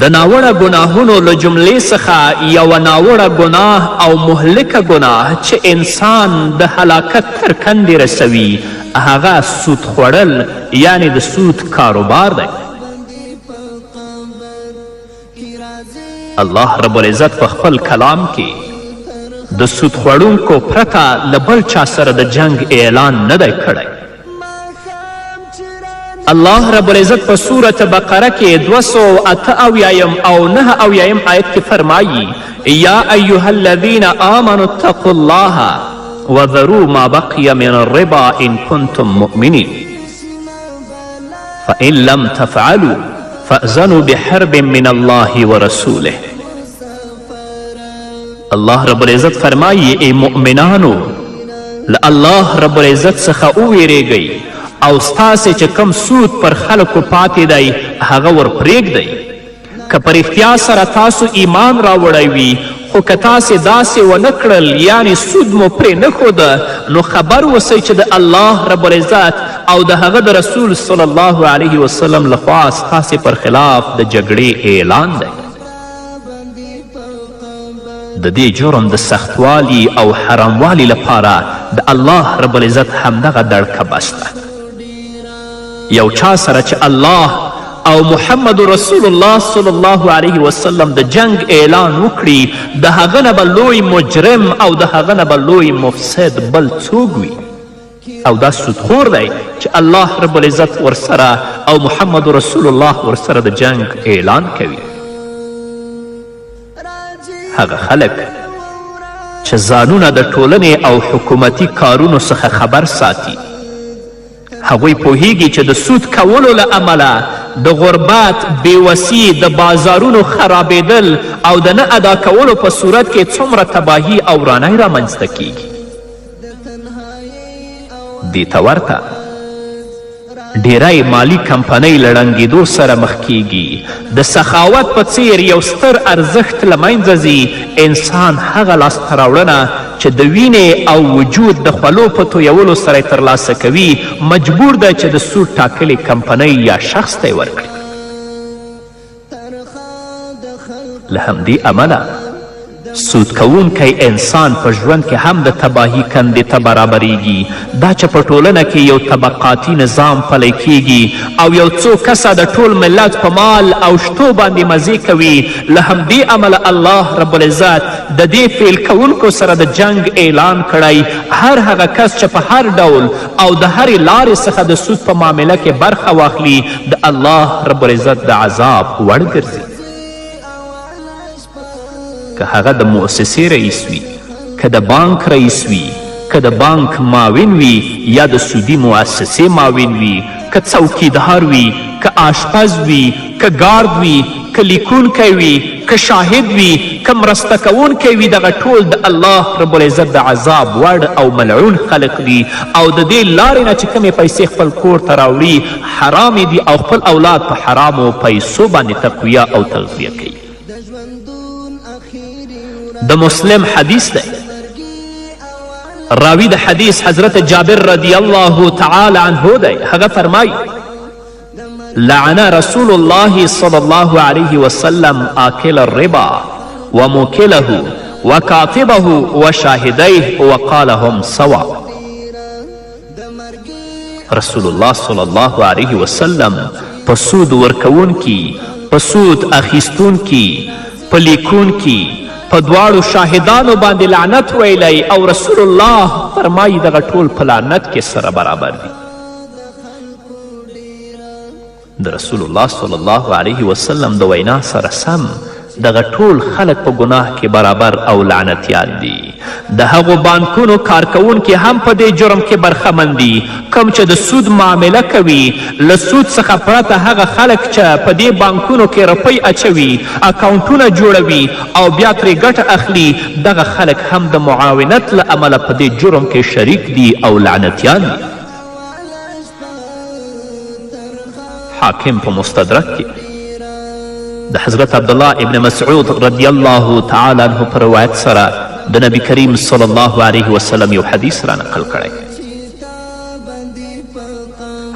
د ناوړه ګناهونو له جملې څخه یوه ناوړه ګناه او مهلکه ګناه چې انسان د هلاکت تر کندې رسوي، هغه سود خوړل یعنې د سود کاروبار دی. الله رب العزت په خپل کلام کې د سود خوړونکو پرته له بل چا سره د جنګ اعلان نه دی کړی. الله رب العزت په سورة بقره کې 278 او 79 آیت کې فرمایي: یا ایها الذین آمنوا اتقوا الله وذروا ما بقي من الربا ان کنتم مؤمنین فإن لم تفعلوا فأذنوا بحرب من الله ورسوله. الله رب العزت فرمایي: ای مؤمنانو، له الله رب العزت څخه وویریږئ او ستاسې چې کوم سود پر خلکو پاتې دی هغه ور پرېږدئ. که په رښتیا سره تاسو ایمان راوړی وي، خو که تاسې داسې ونه کړل، یعنې سود مو پرې نه ښوده، نو خبر اوسئ چې د الله رب العزت او د هغه د رسول صلی الله علیه وسلم لخوا ستاسې پر خلاف د جګړې اعلان دی. د دې جرم د سختوالي او حراموالي لپاره د الله رب العزت همدغه دړکه بس ده. یو چا سره چې الله او محمد رسول الله صلی الله علیه وسلم د جنگ اعلان وکړي، د هغه نه به لوی مجرم او د هغه نه به لوی مفسد بل څوک وي؟ او دا سودخور دی چې الله رب العزت ورسره او محمد رسول الله ورسره د جنگ اعلان کوي. هغه خلک چې ځانونه د ټولنې او حکومتي کارونو څخه خبر ساتي، هغوی پوهیږي چې د سود کولو له امله د غربت، بېوسي، د بازارونو خرابېدل او د نه ادا کولو په صورت کې څومره تباهي او ورانی رامنځته کیږي. دې ته ورته ډیری مالي کمپنۍ له ړنګېدو سره مخ کیږي. د سخاوت په څیر یو ستر ارزښت له منځه ځي. انسان هغه لاسته راوړنه چې د وینې او وجود د خولو په تویولو سره یې ترلاسه کوي، مجبور دی چې د سود ټاکلې کمپنۍ یا شخص ته یې ورکړي. له همدې امله سود کوونکی انسان په ژوند کې هم د تباهي کندې ته برابریږي. دا چې په ټولنه کې یو طبقاتي نظام پلی کیږي او یو څو کسه د ټول ملت په مال او شتو باندې مزې کوي، له همدې امله الله رب العزت د دې فعل کوونکو سره د جنګ اعلان کړی. هر هغه کس چې په هر ډول او د هرې لارې څخه د سود په معامله کې برخه واخلي، د الله رب العزت د عذاب وړ ګرځي. که هغه د مؤسسې رئیس وي، که د بانک رئیس وي، که د بانک معاون وي، یا د سودي مؤسسې معاون وي، که څوکیدار وي، که آشپز وي، که ګارد وي، که لیکونکی وي، که شاهد وي، که مرسته کوونکی وي، دغه ټول د الله رب العزت د عذاب وړ او ملعون خلق دي. او د دې لارې نه چې کومې پیسې خپل کور ته راوړي حرامې دي او خپل اولاد په حرامو پیسو باندې تقویه او تغذیه کوي. د مسلم حدیث دی، راوی د حدیث حضرت جابر رضی الله تعالی عنه دی، هغه فرمایي: لعن رسول الله صلی الله علیه وسلم آکل الربا وموکله وکاتبه وشاهدیه وقال هم سوا. رسول الله صلی الله علیه وسلم په سود ورکوونکي، په سود اخیستونکي، په لیکونکي، په دواړو شاهدانو باندې لعنت ویلی او رسول الله فرمایي دغه ټول په لعنت کې سره برابر دي. د رسول الله صلی الله علیه وسلم د وینا سره سم دغه ټول خلک په ګناه کې برابر او لعنتیان دي. د هغو بانکونو کارکوونکي هم په دې جرم کې برخمن دي کوم چې د سود معامله کوي. له سود څخه پرته هغه خلک چې په دې بانکونو کې روپۍ اچوي، اکاونټونه جوړوي او بیا ترې ګټه اخلي، دغه خلک هم د معاونت له امله په دې جرم کې شریک دي او لعنتیان دي. حاکم په مستدرک کې د حضرت عبدالله ابن مسعود رضی الله تعالی عنه په روایت سره د نبی کریم صلی الله علیه وسلم یو حدیث را نقل کړی.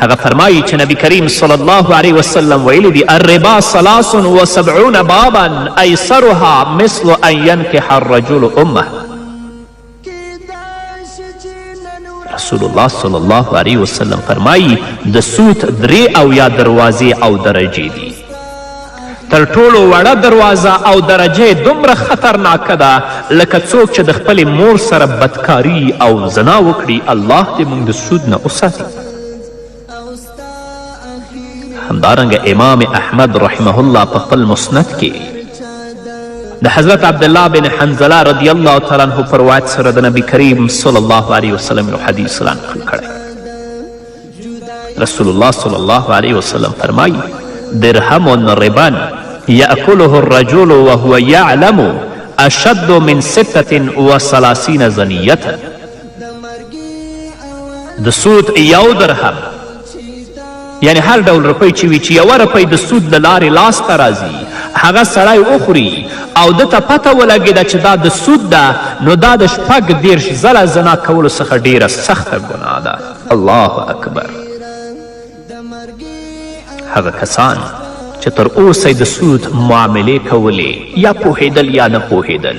هغه فرمایي چې نبی کریم صلی الله علیه وسلم ویلي دي: الربا ثلاث و سبعون بابا ایسرها مثل ان ینکح الرجل امه. رسول الله صلی الله علیه وسلم فرمایي د سود 73 دروازې او درجې دي. تر ټولو وړه دروازه او درجه یې دومره خطرناکه ده لکه څوک چې د خپلې مور سره بدکاري او زنا وکړي. الله دې موږ د سود نه وساتي. همدارنګه امام احمد رحمه الله په خپل مسند کې د حضرت عبدالله بن حنظله رضی الله تعالی عنه پر روایت سره د نبی کریم صلی الله علیه وسلم یو حدیث را نقل کړی. رسول الله صلی الله علیه وسلم فرمایي: درهم ربا یأکله الرجل وهو یعلم اشد من 36 زنیة. د سود یو درهم، یعنی هر ډول روپۍ چې وي، چې یوه روپۍ د سود له لارې لاسته راځي، هغه سړی وخوري او ده ته پته ولګېده چې دا د سود ده، نو دا د 36 ځله زنا کولو څخه ډیره سخته ګناه ده. الله اکبر. هغه کسان چې تر اوسه د سود معاملې کولې، یا پوهېدل یا نه پوهېدل،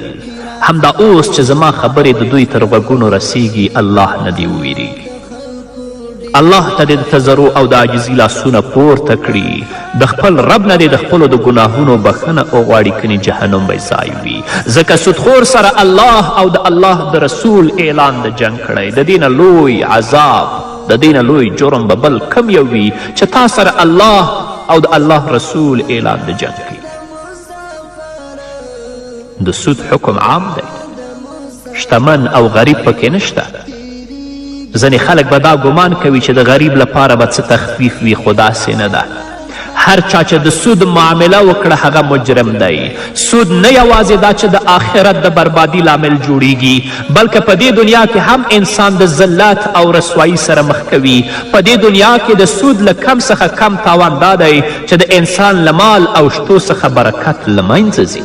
همدا اوس چې زما خبرې د دوی تر غوږونو رسیږي، الله نه دې وویریږي. الله ته دې د تضرع او د عاجزي لاسونه پورته کړي، د خپل رب نه دې د خپلو د ګناهونو بښنه وغواړي، کنې جهنم به ځای وي. ځکه سودخور سره الله او د الله د رسول اعلان د جنګ کړی. د دې نه لوی عذاب، د دې نه لوی جرم به بل کم یو وي چې تا سره الله او د الله رسول اعلان د جنګ کوي؟ د سود حکم عام دی، شتمن او غریب پکې نشته. ځینې خلک به دا ګمان کوي چې د غریب لپاره به څه تخفیف وي، خو داسې نه ده. هر چا چې د سود معامله وکړه هغه مجرم دی. سود نه یوازې دا چې د آخرت د بربادي لامل جوړیږي، بلکه په دې دنیا کې هم انسان د ذلت او رسوایی سره مخ کوي. په دې دنیا کې د سود له کم څخه کم تاوان دا دی چې د انسان له مال او شتو څخه برکت له منځه ځي.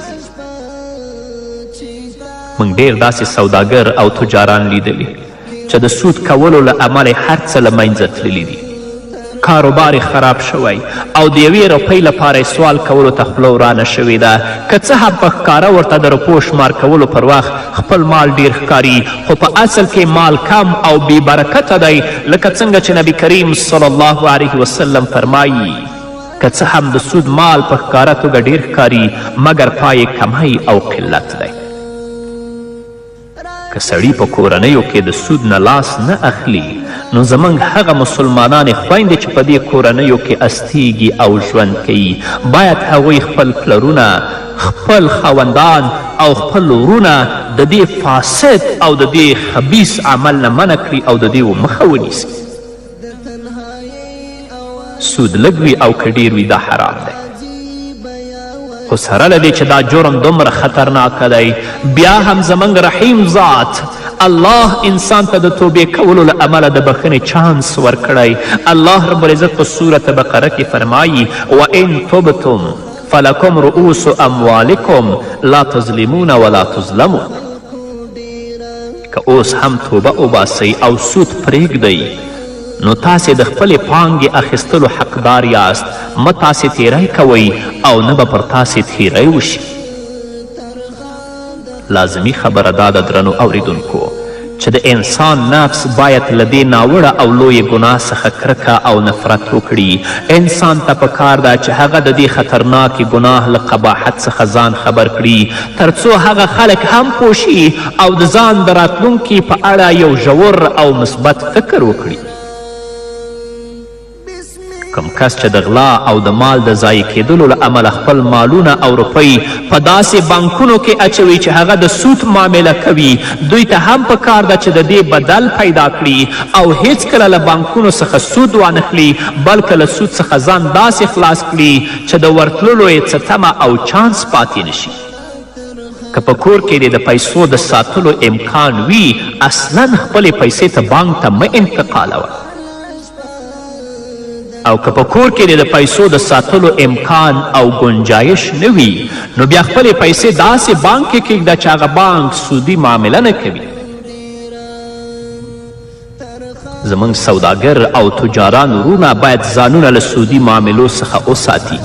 موږ ډېر داسې سوداګر او تجاران لیدلي چې د سود کولو له امله هر څه له منځه تللي دي، کاروبار یې خراب شوی او د یوې روپۍ لپاره یې سوال کولو ته خوله ورانه شوې ده. که څه هم په ښکاره ورته د روپو شمار کولو پر وخت خپل مال ډیر ښکاري، خو په اصل کې مال کم او بې برکته دی. لکه څنګه چې نبی کریم صلی الله علیه وسلم فرمایي: که څه هم د سود مال په ښکاره توګه ډیر ښکاري، مګر پای یې کمی او قلت دی. که سړي په کورنیو کې د سود نه لاس نه اخلي، نو زموږ هغه مسلمانانې خویندې چې په دې کورنیو کې استیږي او ژوند کوي، باید هغوی خپل پلرونه، خپل خاوندان او خپل ورونه د دې فاسد او د دې خبیث عمل نه منع کړي او د دې مخه ونیسي. سود لږ وي او که ډیر وي، دا حرام دی. خو سره له دې چې دا جرم دومره خطرناک دی، بیا هم زموږ رحیم ذات الله انسان ته د توبې کولو له امله د بخښنې چانس ورکړی. الله رب العزت په سورة بقره کې فرمایي: وان تبتم فلکم رؤوس اموالکم لا تظلمون ولا تظلمون. که اوس هم توبه وباسئ او سود پرېږدئ، نو تاسې د خپلې پانګې اخیستلو حقدار یاست، مه تاسې تیری کوئ او نه به پر تاسې تیری وشي. لازمي خبره دا ده درنو اوریدونکو چې د انسان نفس باید له دې ناوړه او لویې ګناه څخه کرکه او نفرت وکړي. انسان ته پکار ده چې هغه د دې خطرناکې ګناه له قباحت څخه ځان خبر کړي، تر څو هغه خلک هم پوه شي او د ځان د راتلونکي په اړه یو ژور او مثبت فکر وکړي. کوم کس چې د غلا او د مال د ضایع کېدلو له امله خپل مالونه او روپۍ په داسې بانکونو کې اچوي چې هغه د سود معامله کوي، دوی ته هم په کار ده چې د دې بدل پیدا کړي او هیڅکله له بانکونو څخه سود وانخلي، بلکه له سود څخه ځان داسې خلاص کړي چې د ورتللو یې څه تمه او چانس پاتې نشي. که په کور کې دې د پیسو د ساتلو امکان وي، اصلا خپلې پیسې ته بانک ته مه انتقالوه. او که په کور کې دې د پیسو د ساتلو امکان او ګنجایش نه وي، نو بیا خپلې پیسې داسې بانک کې کیږده چې هغه بانک سودي معامله نه کوي. زموږ سوداګر او تجاران وروڼه باید ځانونه له سودي معاملو څخه وساتي،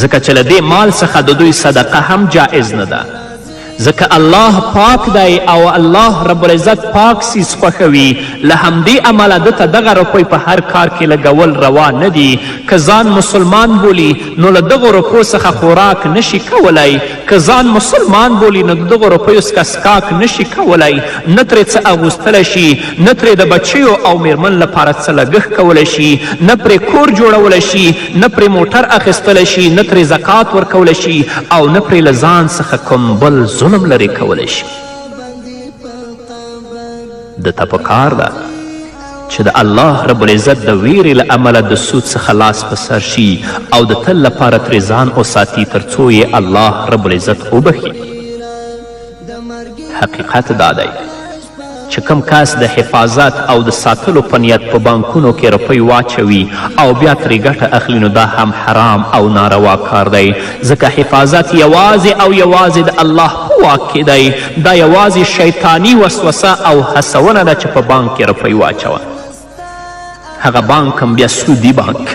ځکه چې له دې مال څخه د دوی صدقه هم جائز نه ده، ځکه الله پاک دی او الله رب العزت پاک څیز خوښوي. له همدې امله ده ته دغه روپۍ په هر کار کې لګول روا نه دي. که ځان مسلمان بولي نو له دغو روپو څخه خوراک نشي کولی، که ځان مسلمان بولي نو د دغو روپیو څخه څښاک نشي کولی، نه ترې څه اغوستلی شي، نه ترې د بچیو او میرمن لپاره څه لګښت کولی شي، نه پرې کور جوړولی شي، نه پرې موټر اخیستلی شي، نه ترې زکات ورکولی شي او نه پرې له ځان څخه کوم بل ظلم لرې کولی شي. ده ته په کار ده چې د الله رب العزت د ویرې له امله د سود څخه لاس په سر شي او د تل لپاره ترې ځان وساتي تر څو یې الله رب العزت وبخښي. حقیقت دا دی چې کوم کس د حفاظت او د ساتلو په نیت په بانکونو کې روپۍ واچوي او بیا ترې ګټه اخلي نو دا هم حرام او ناروا کار دی، ځکه حفاظت یوازې او یوازې د الله په واک کې دی. دا یوازې شیطاني وسوسه او هڅونه ده چې په بانک کې روپۍ واچوه، هغه بانک هم بیا سودي بانک.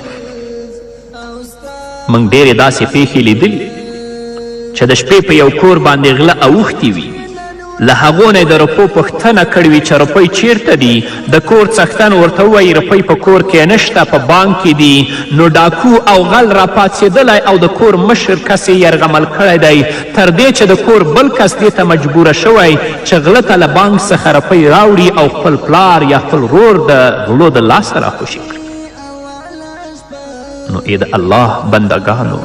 موږ ډېرې داسې پیښې لیدلي چې د شپې په یو کور باندې غله اوښتي وي، له هغو نه یې د روپو پوښتنه کړې وي چې روپۍ چیرته دي، د کور څښتن ورته ووایي روپۍ په کور کې نشته، په بانک کې دي. نو ډاکو او غل راپاڅېدلی او د کور مشر کس یې یرغمل کړی دی، تر دې چې د کور بل کس دې ته مجبوره شوی چې غله ته له بانک څخه روپۍ راوړي او خپل پلار یا خپل ورور د غلو د لاسه راخوشې کړي. نو ای د الله بندګانو،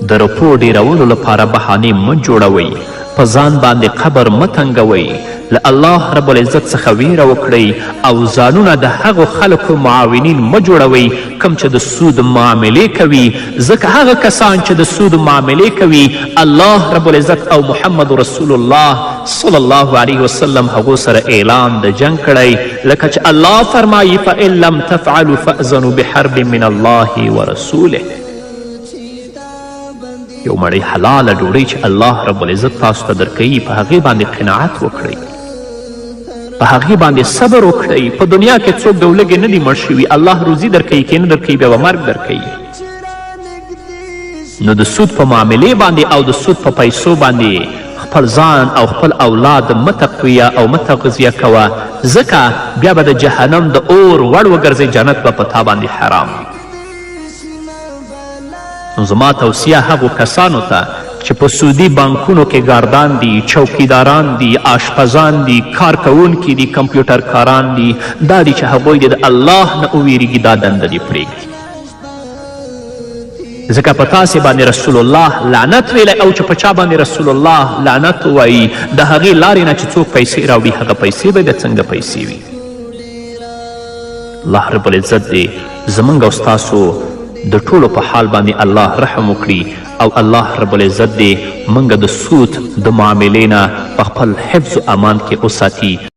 د روپو ډیرولو لپاره بهانې مه جوړوئ، په ځان باندې قبر مه تنګوئ، له الله رب العزت څخه ویره وکړئ او ځانونه د هغو خلکو معاونین مه جوړوئ کوم چې د سود معاملې کوي، ځکه هغه کسان چې د سود معاملې کوي الله رب العزت او محمد رسول الله صلی الله علیه وسلم هغو سره اعلان د جنګ کړی، لکه چې الله فرمایي فإن لم تفعلوا فأذنوا بحرب من الله ورسوله. یو مړۍ حلاله ډوډۍ چې الله رب العزت تاسو ته درکوي په هغې باندې قناعت وکړئ، په هغې باندې صبر وکړئ. په دنیا کې څوک د ولږې نه دي مړ شوي، الله روزي درکوي، که نه درکوي بیا به مرګ درکوي. نو د سود په معاملې باندې او د سود په پیسو باندې خپل ځان او خپل اولاد مه تقویه او مه تغذیه کوه، ځکه بیا به د جهنم د اور وړ وګرځې، جنت به په تا باندې حرام وي. نو زما توصیه هغو کسانو ته چې په سودي بانکونو کې ګاردان دي، چوکیداران دي، آشپزان دي، کارکوونکي دي، کمپیوټر کاران دي، دا دي چې هغوی دې د الله نه وویریږي، دا دنده دې پرېږدي، ځکه په تاسې باندې رسول الله لعنت ویلی او چې په چا باندې رسول الله لعنت ووایي د هغې لارې نه چې څوک پیسې راوړي هغه پیسې به بیا څنګه پیسې وي. الله رب العزت دې زموږ او ستاسو د ټولو په حال باندې الله رحم وکړي او الله رب العزت دې موږ د سود د معاملې نه په خپل حفظ و امان کې وساتي.